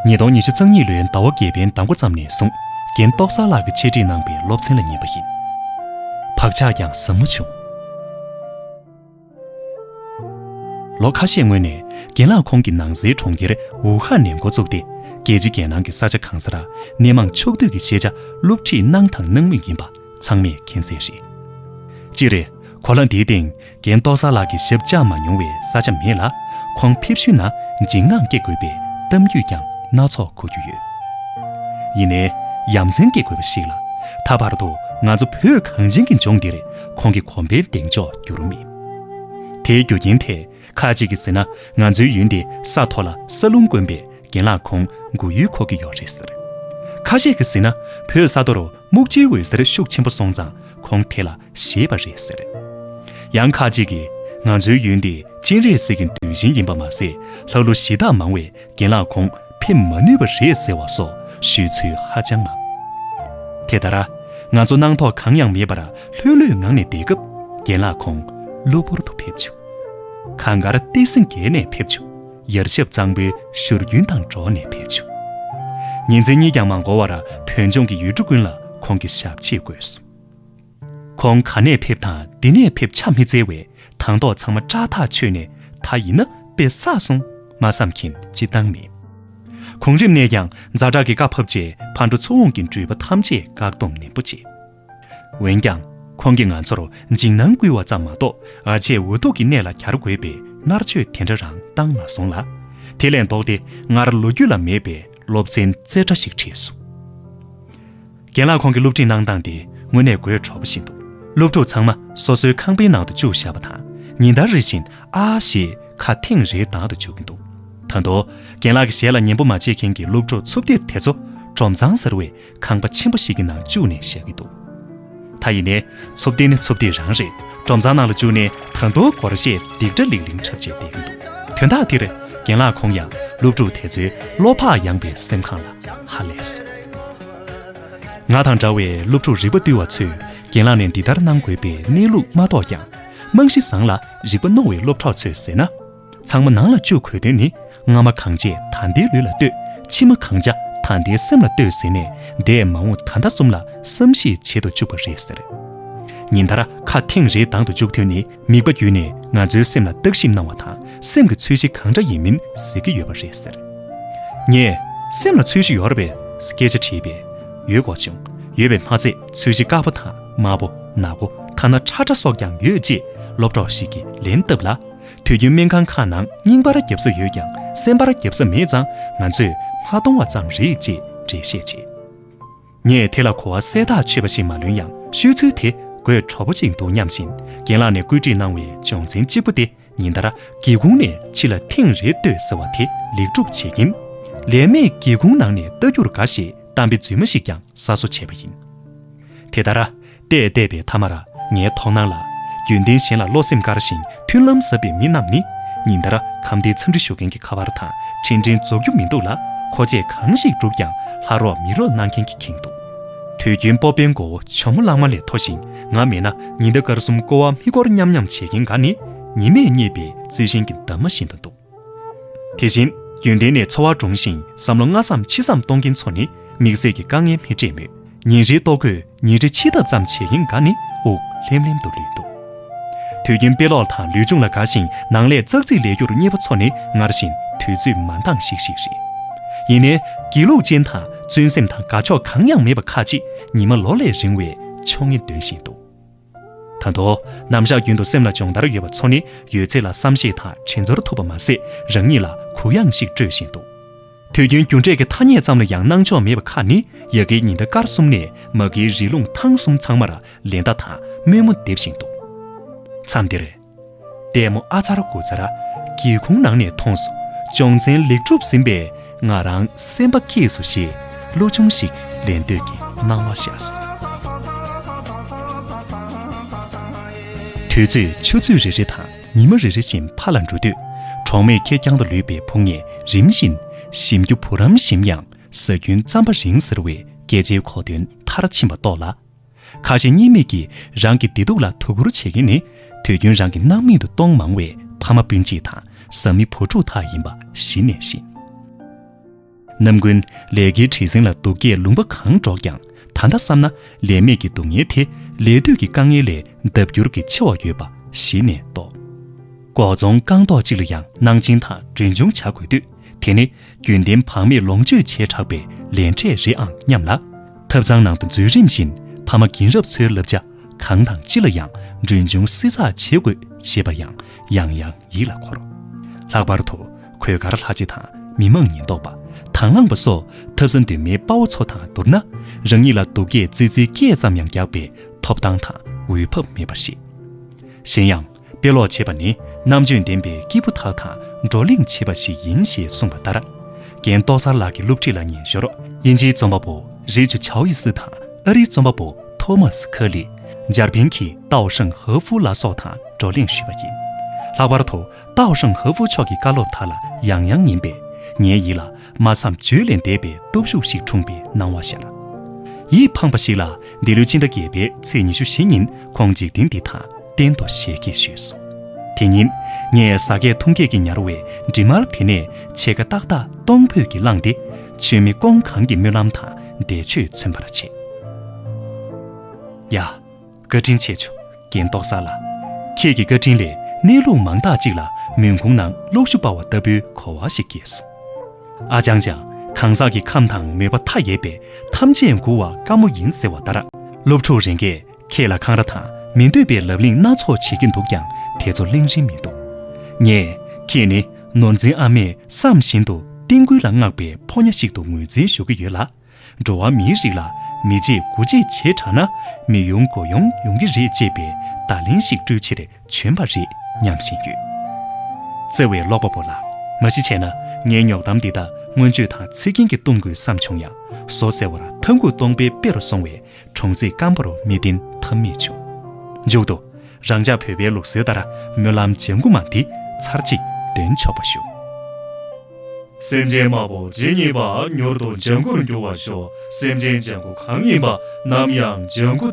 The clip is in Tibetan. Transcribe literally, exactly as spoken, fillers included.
ཉིས་སྟོང་ཉི་ཤུ་རྩ་གཉིས་ལོའི་ཟླ་བ་བརྒྱད་པའི་ཟླ་མགོ་ཙམ་ནས་བཟུང་རྒན་ཏོག་གསར་ལགས་ཀྱིས་འཆད་ཁྲིད་གནང་པའི་སློབ་ཚན་ལ་ཉན་པ་ཡིན། བག་ཆགས་ཀྱང་ཟབ་མོ་བྱུང་། ལོ་ཁ་ཤས་སྔོན་ནས་རྒན་ལགས་ཁོང་གིས་ནང་སའི་གྲོང་ཁྱེར་ཝུ་ཧན་ནས་འགོ་བཙུགས་ཏེ། རྒྱལ་སྤྱི་རྒྱལ་ནང་གི་ས་ཆ་གང་སར་སྣེ་མང་ཕྱོགས་བསྡུས་ཀྱི་ཤེས་བྱ་སློབ་ཁྲིད་གནང་དང་གནང་མུས་ཡིན་པ་ཚང་མས་མཁྱེན་གསལ་རེད། སྤྱིར། གོ་ལ་འདིའི་སྟེང་རྒན་ཏོག་གསར་ལགས་ཀྱི་ཞབས་བཅགས་མ་མྱོང་བའི་ས་ཆ་མེད་ལ། ཁོང་ཕེབས་ཤུལ་ན་འཇིགས་དངངས་སྐྱེ་དགོས་པའི་གཏམ་རྒྱུད་ཀྱང་སྣ་ཚོགས་གོ་རྒྱུ་ཡོད། ཡིན་ནའི། ཡ་མཚན་སྐྱེ་དགོས་པ་ཞིག་ལ། ད་བར་དུ་ང་ཚོ་བོད་གངས་ཅན་གྱི་ལྗོངས་འདིར་ཁོང་གི་གོམ་པའི་གདེང་འཇོག་འགྱུར་མེད། དེའི་རྒྱུ་རྐྱེན་དེ། ཁ་ཅིག་གིས་ཟེར་ན། ང་ཚོའི་ཡུལ་འདི་ས་མཐོ་ལ་ས་རླུང་དཀོན་པས། རྒན་ལགས་ཁོང་མགོ་ཡུ་འཁོར་གྱི་ཡོད་རེད་ཟེར། ཁ་ཤས་ཀྱིས་ཟེར་ན། བོད་ས་མཐོར་སྨུག་ཕྱིའི་འོད་ཟེར་ཤུགས་ཆེན་པོ་སོང་ཙང་ཁོང་དེ་ལ་ཞེད་པ་རེད་ཟེར། ཡང་ཁ་ཅིག་གིས། ང་ཚོའི་ཡུལ་འདི་སྤྱན་རས་གཟིགས་ཀྱི་གདུལ་ཞིང་ཡིན་པ་མ་ཟད། ལྷ་ཀླུ་གཞི་བདག་མང་བས། རྒན་ལགས་ཁོང་ཕེབས་མ་ནུས་པ་རེད་ཟེར་བ་སོགས་ཞུས་ཚུལ་ཧ་ཅང་མང་། དེ་ལྟར། ང་ཚོ་སྣང་དོགས་གང་ཡང་མེད་པར་ལྷོད་ལྷོད་ངང་ནས་བསྡད་སྐབས། རྒན་ལགས་ཁོང་གློ་བུར་དུ་ཕེབས་བྱུང་། གངས་དཀར་ཏི་སེ་བརྒལ་ནས་ཕེབས་བྱུང་། ཡར་ཞབས་གཙང་པོའི་བཞུར་རྒྱུན་དང་འགྲོགས་ནས་ཕེབས་བྱུང་། ཉིན་མཚན་གཉིས་ཀྱང་མ་འགོར་བར་བོད་ལྗོངས་ཀྱི་ཡུལ་གྲུ་ཀུན་ལ་ཁོང་གི་ཞབས་ཕྱི་བཀོད་སོང་། ཁོང་ག་ནས་ཕེབས་དང་འདི་ནས་ཕེབས་ཆ་མི་འཚལ་བས། དང་ཐོག་ཚང་མ་སྐྲག་ཐག་ཆོད་ནས། ད་ཡིན་ན་དཔེ་བསགས་སོང་མ་བསམ་མཁན་སྤྱིར་བཏང་མེད། གོང་རིམ་ནས་ཀྱང་ཛ་དྲག་གི་བཀའ་ཕབ་རྗེས་ཕར་འགྲོ་ཚུར་འོང་གི་འགྲུལ་པ་ཐམས་ཅད་བཀག་སྡོམ་ནན་པོ་བྱས། འོན་ཀྱང་། ཁོང་གིས་ང་ཚོར་འཇིགས་སྣང་བསྐུལ་བ་ཙམ་མ་གཏོགས། ཨ་ཆད་འུ་ཐུག་གི་གནས་ལ་གྱར་དགོས་པའི་མནར་གཅོད་དེ་འདྲ་རང་བཏང་མ་སོང་ལ། དེ་ལས་ལྡོག་སྟེ་སྔར་ལོ་རྒྱུས་ལ་མེད་པའི་སློབ་ཚན་རྩེ་གྲ་ཞིག་ཁྲིད་སོང་། རྒན་ལགས་ཁོང་གི་སློབ་ཁྲིད་གནང་སྟངས་དེ་དངོས་གནས་དགོད་བྲོ་པོ་ཞིག་འདུག་སློབ་ཕྲུག་ཚང་མ་སོ་སོའི་ཁང་པའི་ནང་དུ་བཅུག་བཞག་པ་དང་། ཉིན་ལྟར་རེ་བཞིན་ཨ་ཞེས་ཁ་ཐེངས་རེ་གདངས་དུ་བཅུག་གིན་འདུག་ད་དུང་རྒན་ལགས་ཀྱི་ཞལ་ལ་ཉན་པོ་མ་བྱེད་མཁན་གྱི་སློབ་ཕྲུག་ཚུབ་ཏིར་དེ་ཚོ་སྒྲོམ་ཚང་ཟེར་བའི་ཁང་པ་ཆེན་པོ་ཞིག་གི་ནང་བཅུག་ནས་བཞག་གི་འདུག་ད་ཡིན་ནའི་ཚུབ་ཏིར་ནི་ཚུབ་ཏིར་རང་རེད། སྒྲོམ་ཚང་ནང་ལ་བཅུག་ནས་ད་དུང་སྒོར་གཞས་སྡིག་སྒྲ་ལིང་ལིང་འཁྲབ་བྱས་བསྡད་ཀྱི་འདུག་དོན་དག་འདིར་རྒན་ལགས་ཁོང་ཡང་སློབ་ཕྲུག་དེ་ཚོའི་བློ་ཕམ་ཡངས་པའི་སེམས་ཁམས་ལ་ཧ་ལས་སོང་། ང་དང་འདྲ་བའི་སློབ་ཕྲུག་རིག་པ་རྟུལ་བ་ཚོས་རྒན་ལགས་ནས་འདི་ལྟར་གནང་དགོས་པའི་གནས་ལུགས་མ་རྟོགས་ཀྱང་། རྨང་གཞི་བཟང་ལ་རིག་པ་རྣོ་བའི་སློབ་གྲོགས་ཚོས་ཟེར་ན། ཚང་མ་ནང་ལ་བཅུག་དགོས་དོན་ནི། སྔ་མ་གང་བྱས་ད་ལྟའི་ལུས་ལ་ལྟོས། ཕྱི་མ་གང་བྱ་ད་ལྟའི་སེམས་ལ་ལྟོས་ཟེར་ནས། འདས་མ་འོངས་ད་ལྟ་གསུམ་ལ་བསམ་གཞིག་བྱེད་དུ་བཅུག་པ་རེད་ཟེར། ཉིན་ལྟར་ཁ་ཐེངས་རེ་གདངས་དུ་བཅུག་དུས་ནི། མིད་པ་བརྒྱུད་ནས་ང་ཚོའི་སེམས་ལ་བརྟག་ཞིབ་གནང་བ་དང་། སེམས་ཀྱི་ཚོས་གཞི་གང་འདྲ་ཡིན་མིན་གཟིགས་ཀྱི་ཡོད་པ་རེད་ཟེར། ངས། སེམས་ལ་ཚོས་གཞི་ཡོད་རེད་པས། སྐད་ཆ་དྲིས་པས། ཡོད་གོ་བྱུང་། ཡོད་པས་མ་ཚད་ཚོས་གཞི་དཀར་པོ་དང་། དམར་པོ། ནག་པོ། ཐ་ན་ཁྲ་ཁྲ་སོགས་ཀྱང་ཡོད་ཅེས་སློབ་གྲོགས་ཤིག་གིས་ལན་བཏབ་ལ། དུས་རྒྱུན་སྨན་ཁང་ཁག་ནང་རྙིང་པར་བརྒྱབ་ས་ཡོད་ཀྱང་སེམས་པར་བརྒྱབ་ས་མེད་ཙང་། ང་ཚོས་མ་གཏོང་བ་ཙམ་རེད་ཅེས་འགྲེལ་བཤད་བྱས། ངས་དེ་ལ་གོ་བ་གསལ་ཐག་ཆོད་པ་ཞིག་མ་ལོན་ཡང་། ཤོད་ཚུལ་དེ་དགོད་བྲོ་པོ་ཅིག་འདུག་སྙམ་བཞིན། རྒན་ལགས་ནས་བཀོད་སྒྲིག་གནང་བའི་སྦྱོང་ཚན་གཅིག་པུ་དེ། ཉིན་ལྟར་སྒེའུ་ཁུང་ནས་ཕྱི་ལ་ཐེངས་རེ་ལྟོས་ཟེར་བ་དེ་ལེགས་སྒྲུབ་བྱེད་ཀྱིན། ལས་མེད་སྒེའུ་ཁུང་ནང་ནས་ལྟ་རྒྱུར་དགའ་ཞེས་གཏམ་དཔེ་རྫུན་མ་ཞིག་ཀྱང་གསར་བཟོ་བྱས་པ་ཡིན། དེ་ལྟར་བལྟས་བལྟས་པའི་མཐའ་མར་ངའི་མཐོང་སྣང་ལ། རྒྱུན་ལྡན་གཞན་ལ་བློ་སེམས་དཀར་ཞིང་མཐུན་ལམ་ཟབ་པའི་མི་རྣམས་ནི། ཉིན་ལྟར་ཁམས་བདེའི་འཚམས་འདྲི་ཞུ་མཁན་གྱི་ཁ་པར་དང་འཕྲིན་ཕྲན་རྫོགས་རྒྱུ་མི་འདུག་ལ། མཁོ་ཆས་གང་ཞིག་བསྒྲུབས་ཀྱང་ལྷ་རོགས་མི་རོགས་གནང་མཁན་གྱིས་ཁེངས་འདུག་དུས་རྒྱུན་སྤོབས་པའི་མགོ་བོ་ཇོ་མོ་གླང་མ་ལས་མཐོ་ཞིང་། ང་མེད་ན་ཉི་ཟླ་སྐར་གསུམ་ཀོ་བ་མི་སྐོར་མཉམ་མཉམ་བྱེད་མཁན་འགའ་ནི། ཉི་མས་བསྙེགས་པའི་རྩི་ཤིང་གི་འདབ་མ་བཞིན་དུ་འདུག་དེ་བཞིན་རྒྱུན་ལྡན་ནས་འཚོ་བ་སྒྲུང་ཞིང་བསམ་བློ་སྔ་བསམ་ཕྱི་བསམ་གཏོང་མཁན་ཚོ་ནི་དམིགས་བསལ་གྱི་དཀའ་ངལ་མི་འཕྲད་མོད། ཉིན་རེའི་ལྟོ་གོས་ཉིན་རེ་ཕྱི་ཐབ་ཙམ་བྱེད་མཁན་འགའ་ནི་དབུགས་ལྷེམ་ལྷེམ་དུ་ལུས་འདུག་དུས་རྒྱུན་དཔེ་ཀློག་དང་ལུས་སྦྱོང་ལ་དགའ་ཞིང་ནང་ལས་ཙག་ཙིག་ལས་རྒྱུར་མཉེས་པོ་ཚོ་ནི་སྔར་བཞིན་དུས་ཚོད་མ་འདང་ཤིག་ཤིག་རེད། ཡིན་ནའི་སྒྱིད་ལུག་ཅན་དང་བརྩོན་སེམས་དང་དགའ་ཕྱོགས་གང་ཡང་མེད་པ་ཁ་ཅིག་ཉི་མ་ལོ་ལས་རིང་བའི་ཆོ་ངེ་འདོན་བཞིན་འདུག་ད་དུང་ནམ་ཞག་རྒྱུན་དུ་སེམས་ལ་སྦྱོང་བརྡར་ཡོད་པ་ཚོ་ནི་ཡོད་ཚད་ལ་བསམ་ཤེས་དང་དྲིན་ཚོར་ཐུབ་པ་མ་ཟད་རང་ཉིད་ལ་གུ་ཡངས་ཤིག་སྤྲོད་བཞིན་འདུག་དུས་རྒྱུན་རྒྱུ་འབྲས་ཀྱི་ཐ་སྙད་ཙམ་ལ་ཡང་སྣང་ཕྱོགས་མེད་པ་ཁག་ནི་ཡ་གིའི་ཉི་ཟླ་སྐར་གསུམ་ནས་མ་གིའི་རི་ཀླུང་ཐང་གསུམ་ཚང་མར་ལེ་བདའ་དང་དམོད་མོ་འདེབས་བཞིན་འདུག་མཚམས་འདིར། ལྟད་མོ་ཨ་ཚར་དགུ་ཚར་སྒེའུ་ཁུང་ནང་ནས་མཐོང་སོང་། སྦྱོང་ཚན་ལེགས་གྲུབ་ཟིན་པས་ང་རང་སེམས་པ་སྐྱིད་སོང་ཞེས་བློ་ཆུང་ཞིག་ལེན་འདོད་ཀྱི་སྣང་བ་ཤར་སོང་། དུས་ཚོད་ཆུ་ཚོད་རེ་རེ་དང་ཉི་མ་རེ་རེ་བཞིན་ཕར་ལ་འགྲོ་དུས། གྲོགས་མེད་ཁེར་རྐྱང་དུ་ལུས་པའི་ཕོ་ངས་རིམ་བཞིན། ཞིམ་རྒྱུ་བུ་རམ་ཞིམ་ཡང་ཟ་རྒྱུན་རྩམ་པ་རིང་ཟེར་བའི་སྐད་ཆའི་གོ་དོན་མཐར་ཕྱིན་པ་རྟོགས་ལ། ཁ་ཞེ་གཉིས་མེད་ཀྱིས་རང་གི་བདེ་སྡུག་ལ་དོ་ཁུར་བྱེད་མཁན་ནི། དུས་རྒྱུན་རང་གི་སྣང་མེད་དུ་གཏོང་མང་བའི་ཕ་མ་སྤུན་མཆེད་དང་བཟའ་མི་བུ་ཕྲུག་དག་ཡིན་པ་གཞི་ནས་ཤེས། ནམ་རྒྱུན་ལས་ཀའི་བྲེལ་ཟིང་ལ་སྡུག་སྐད་ལུང་པ་གང་སྒྲོག་ཀྱང་། ད་ལྟ་བསམ་ན་ལས་མེད་ཀྱི་སྡུག་བསྔལ་དེ་ལས་དུས་ཀྱི་དཀའ་ངལ་ལས་ལྡབ་འགྱུར་གྱིས་ཆེ་བ་ཡོད་པ་གཞི་ནས་རྟོགས། ཀོ་རྫོང་རྐང་ཐོག་ཅིག་ལ་ཡང་གནང་སྦྱིན་དང་མགྲོན་ཆུང་བྱ་དགོས་དུས། དེ་ནི་རྒྱུན་ལྡན་བག་མེད་ལོངས་སྤྱོད་བྱས་དྲགས་པའི་ལས་འབྲས་རེད་ཨང་སྙམ་ལ། ཐབ་ཚང་ནང་དུ་འཛུལ་རིམ་བཞིན་ཕ་མ་རྒན་རབས་ཚོའི་བསླབ་བྱ། གང་དང་ཅི་ལ་ཡང་མགྲོན་ཆུང་བསྲི་ཚགས་བྱེད་དགོས་ཞེས་པ་ཡང་ཡང་ཡང་ཡིད་ལ་འཁོར། ལྷག་པར་དུ་གོས་དཀར་ལྷ་རྗེ་དང་མི་མང་ཉེན་རྟོག་པ། དང་བླངས་པ་སོགས་ཐབ་ས་མདུན་མའི་དཔའ་བོ་ཚོ་དང་བསྡུར་ན། རང་ཉིད་ལ་སྡུག་སྐད་ཙི་ཙིའི་སྐད་ཙམ་ཡང་རྒྱག་པའི་ཐོབ་ཐང་དང་འོས་བབ་མེད་པ་ཞིག། གཞན་ཡང་། དཔེ་ཀློག་བྱེད་པ་ནི་རྣམ་དཔྱོད་ལྡན་པའི་སྐྱེས་བུ་དག་དང་བགྲོ་གླེང་བྱེད་པ་ཞིག་ཡིན་ཞེས་གསུངས་པ་ལྟར། རྒན་ཏོག་གསར་ལགས་ཀྱི་སློབ་ཁྲིད་ལ་ཉན་ཞོར་དབྱིན་ཇིའི་རྩོམ་པ་པོ་རི་ཅུ་ཆའོ་ཡི་སི་དང་ཨ་རིའི་རྩོམ་པ་པོ་ཐོ་མཱ་སི་ཁ་ལི། འཇར་པན་གྱི་ཏའོ་ཧྲང་ཧེ་ཧྥུ་ལ་སོགས་དང་བགྲོ་གླེང་ཞུས་པ་ཡིན། ལྷག་པར་དུ་ཏའོ་ཧྲང་ཧེ་ཧྥུ་མཆོག་གི་བཀའ་སློབ་དག་ལ་ཡང་ཡང་ཉན་པས་ངའི་ཡིད་ལ་མ་བསམ་བརྗོད་ལས་འདས་པའི་སྟོབས་ཤུགས་ཤིག་འཁྲུངས་པའི་སྣང་བ་ཤར། ཡིད་ཕངས་པ་ཞིག་ལ་འདི་ལོའི་ཕྱི་ཟླ་བརྒྱད་པའི་ཚེས་ཉི་ཤུ་བཞི་ཉིན་ཁོང་འཇིག་རྟེན་འདི་དང་གཏན་དུ་ཞལ་གྱེས་ཞུས་སོ། དེ་ཉིན་ངས་ཟ་སྐད་འཐུང་སྐད་ཀྱིས་ཉར་བའི་འབྲི་མར་དེ་ནས་ཕྱེད་ཀ་ཏག་ཏག་སྟོང་ཕོད་ཀྱིས་བླངས་ཏེ། མཆོད་མེ་སྐོང་གང་གི་སྨོན་ལམ་དང་བཟླས་བརྗོད་མཚོན་པར་བྱེད། ཡ། བཀའ་དྲིན་ཆེ་ཆུ་རྒན་ཏོག་གསར་ལགས། ཁྱེད་ཀྱི་བཀའ་དྲིན་ལས་གནས་ལུགས་མང་དག་ཅིག་ལ་མུན་ཁུང་ནང་གློག་ཞུ་སྤར་བ་ལྟ་བུའི་གོ་བ་ཞིག་སྐྱེས་སོང་། ཨ་ཅང་ཅང་གང་ཟག་གི་ཁམས་དང་མོས་པ་མཐའ་ཡས་པས་ཐམས་ཅད་མགུ་བ་དཀའ་མོ་ཡིན་ཟེར་བ་ལྟར། སློབ་ཕྲུག་རེ་འགས་ཁྱེད་ལ་འཁང་ར་དང་མི་འདོད་པའི་ལབ་གླེང་སྣ་ཚོགས་བྱེད་ཀྱིན་འདུག་ཀྱང་དེ་ཚོ་གླེང་རིན་མི་འདུག། ངས་ཁྱེད་ནི་ནོར་འཛིན་ཨ་མས་བསམ་བཞིན་དུ་རྟིང་སྐུལ་ལ་བསྔགས་པའི་ཕོ་ཉ་ཞིག་ཏུ་ངོས་འཛིན་ཞུ་གི་ཡོད་ལ། འགྲོ་བ་མིའི་རིགས་ལ་མི་བརྗེད་དགུ་བརྗེད་བྱེད་དྲགས་ན་མི་ཡོང་མགོ་ཡོང་ཡོང་གི་རེད་ཅེས་པའི་བརྡ་ལན་ཞིག་སྤྲོད་ཕྱིར་བྱོན་པ་རེད་སྙམ་བཞིན་ཡོད། བརྩེ་བའི་ཀློག་པ་པོ་ལགས། མ་གཞི་བྱས་ན་ངའི་ཉོག་གཏམ་འདི་དག་མངོན་བརྗོད་དང་ཚིག་རྒྱན་གྱིས་གཏོང་དགོས་བསམ་བྱུང་ཡང་། བཟོ་ཟེར་བར་ཐང་གུ་སྟོང་པའི་དཔེ་རུ་སོང་བས་གྲོང་ཚིག་སྐམ་པོ་རུ་མི་བསྟན་ཐབས་མེད་བྱུང་། མཇུག་ཏུ། རང་ཅག་བོད་པའི་ལུགས་སྲོལ་ལྟར་སྨོན་ལམ་ལྗང་གུ་མ་འདི་ཚར་གཅིག་འདོན་ཆོག་པ་ཞུ། སེམས་ཅན་དམར་པོ་ཇི་སྙེད་པ། མྱུར་དུ་ལྗང་གུར་འགྱུར་བར་ཤོག། སེམས་ཅན་ལྗང་གུ་གང་ཡིན་པ། ནམ་ཡང་ལྗང་གུ།